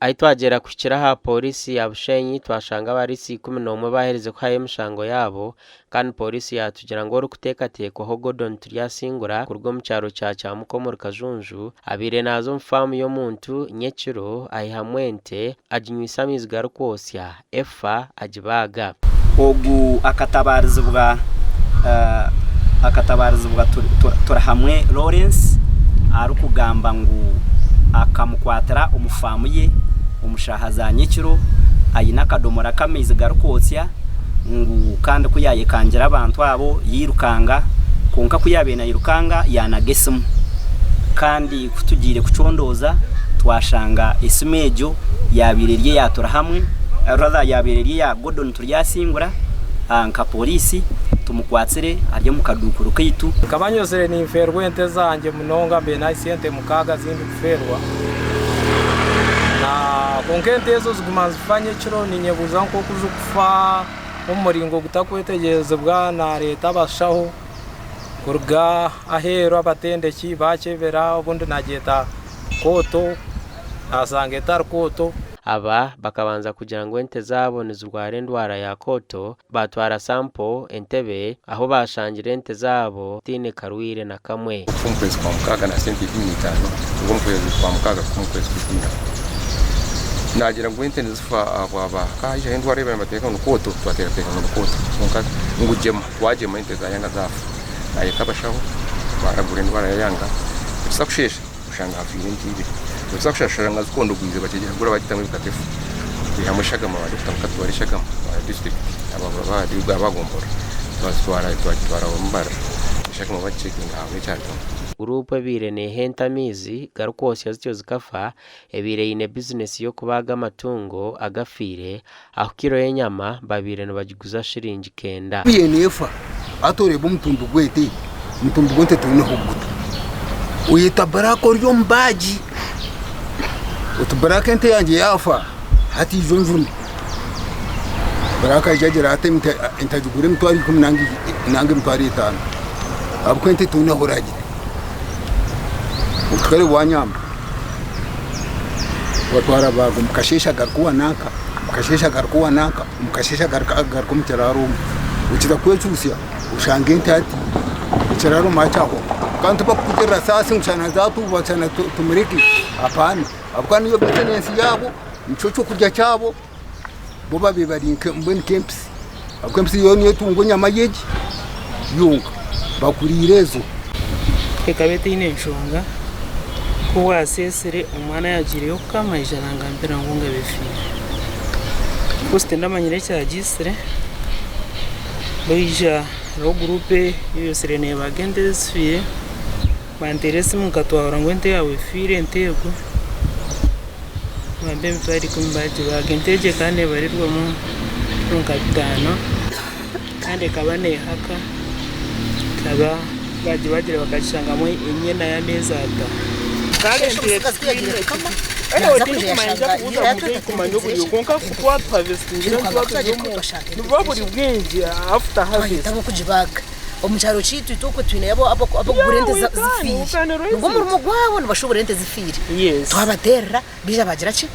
Ahi twagyera kuhikira aha Pooriisi ya Bushenyi twashanga abariisa 11 baaherize kuhayo emishango yaabo kandi Pooriisi yaatugira ngu orikuteekateekwaho Gordon Turyasingura kuruga omu kyaro kya Kyamuka omuri Kajunju abaire naaza omu faamu y'omuntu nyekiro aihamu ente aginywisa amaizi garikwotsya efa agibaaga. Ogu akatabarizibwa akatabarizibwa Turihamwe Lawrence arikugamba ngu akamukwatira omu faamu ye omu shaaha za nyekiro aine akadomora k'amaizi garikwotsya ngu kandi ku yaayekangira abantu abo yairukanga kwonka ku yaabaire nairukanga yaanaga esimu kandi ku tugiire kucondooza twashanga esimu egyo yaabaire eri eya Turihamwe rather yaabaire eri eya Gordon Turyasingura nka pooriisi tumukwatsire ari omu kaduukuru kaitu. Nkaba nyozire ninfeerwa ente zangye munonga mbaire nahitsya ente mukaaga zindikufeerwa kwonka ente ezo ziguma nizifa nyekiro ninyebuuza nk'oku zikufa omu muringo gutakwetegyerezibwa nareeta abashaho kuruga aheeru abatendeki bakyebera obundi nagyeta kooto nashanga etari kooto. Aba bakabanza kugira ngu ente zaabo nizirwara endwara ya kooto, baatwara sampo Entebbe ahu baashangire ente zaabo zitaine karwaire na kamwe. Okufa omu kwezi kwa mukaaga na sente 15 kuruga omu kwezi kwa mukaaga kuhika omu kwezi kwa 14. Naagira ngu ente nizifa ahabwa hakahaijaho endwara ei baabaire nibateeka ngu ni kooto, twateekateeka ngu ni kooto kwonka ngu gyema, twagyema ente zaayanga zaafa. Naayeta abashaho baaragura endwara yaayanga, tuza kusheesha oshanga hafiire ente ibiri. Tuza kusheesha oshanga zikondogwize bakigihagura bagitamu ebikata efu. Twihamu eshagama ba dokita bakatwara eshagama ba disiturikiti aba gomborora twazitwara twagitwara Mbarara eshagama bagicekinga habura ekyarugamu. Guruupu ebaire neeha ente amaizi garikwotsya zityo zikafa ebaire eine bizinesi y'okubaaga amatungo agafiire ahu kiro y'enyama babaire nibagiguza shiringi kenda. Ku neefa, hati oreeba omutumbi gw'ente, omutumbi gw'ente twine ahu kuguta. Oyeta baraka ori omu baagi, oti baraka ente yangye yaafa hati ija onjune. Baraka aija agira ati ente agigura emitwaro ikumi nanga emitwaro etaano ahabw'okuba ente toine ahu oraagite. Oti kare wanyamba batwara baaga omu kasheeshe agaruka owa nanka, omu kasheeshe agaruka owa nanka, omu kasheeshe agaruka omu kiraaro omwo. Okiza kwecuutsya oshanga ente hati ekiraaro mwakyahwamu. Kandi tibakukugirira saasi ngu shana zaatuuba shana tumureke, hapana ahabw'okuba niyo bizinensi yaabo, nikyo ky'okurya kyabo, bo babaire bari mbwenu nk'empitsi ahabw'okuba empitsi yo niyo etungwa enyama ye gye yonka, bakuriire ezo. Ekaba etaine nshonga, ku bwaseesire omwana yaagiireyo kukama yaija nangambira ngu engabo efiire. Of course tindamanyire ekyagiitsire, baija hariho guruupu eyotsire neebaga ente ezifiire, banteera esimu nkatwahura ngu ente yaawe efiire ente egwo, bampa emitwaro ikumi baagibaaga. Ente egyo ekaba neebarirwamu nka bitaano kandi ekaba neehaka, ekaba baagibagire bakagishangamu enyena y'ameezi ataano. Omu kyaro kyaitu itwe okwe twineyo ab'okugura ente zifiire. Nigwo murimo gwabo nibashubura ente zifiire. Twabateerera baija baagira ki?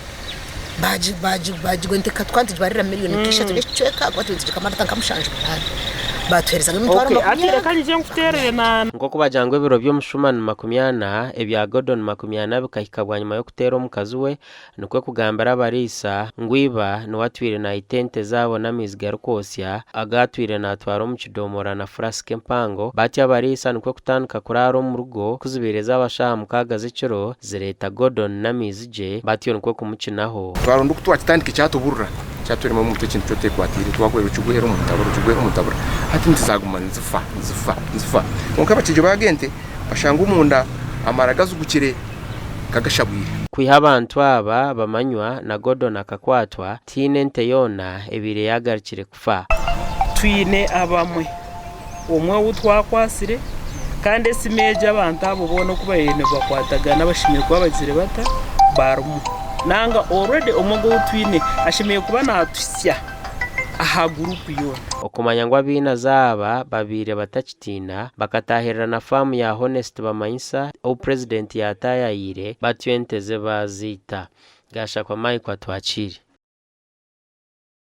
Baagigura ente tukaba nitugibarira miriyoni nka ishatu n'ekicweka ahakuba twaba nitugikamara nka mushanju munaana. Baatuheereza nk'emitwaro makumyana. Nk'oku bagira ngu ebiro by'omushuma ni makumyana, ebya Gordon makumyana bikahika bwanyima y'okuteera omukazi we Nikwo kugambira abariisa ngu iba niwe atwire naita ente zaabo n'amaizi garikwotsya agu atwire naatwara omu kidomora na furasika empango. Batyo abariisa nikwo kutandika kuraara omu rugo ku zibaire zaaba shaaha mukaaga z'ekiro zireeta Gordon n'amaizi gye batyo nikwo kumukinaho. Twaronda oku twakitandika kyatuburira, kyatwerema omu mutwe ekintu kyotekwatiire, twakorera okigwera omu ntabura, okigwera omu ntabura, hati nituzaguma nizifa, nizifa, nizifa. Kwonka abakiigi baaga ente bashanga omunda amara gazugukire. nkagashabwire. Kwiha abantu aba bamanywa na Gordon akakwatwa, tihaine ente yoona ebaire yaagarukire kufa. Twine abamwe, omwe ou twakwatsire kandi esimu egyo abantu abo boona oku babaire nibakwatagana bashemereire kuba bagizire bata? Barimu. Nanga already omwe ogu ou twine ashemereire kuba naatuhitsya. Aha guruupu yoona. Okumanya ngu abainazi aba babaire batakitiina, bakataahirira na faamu ya Honest Bamanyisa ou Purezidenti yaataayayiire batyo ente ze baaziita. Gashakwa Mike Atwakiire.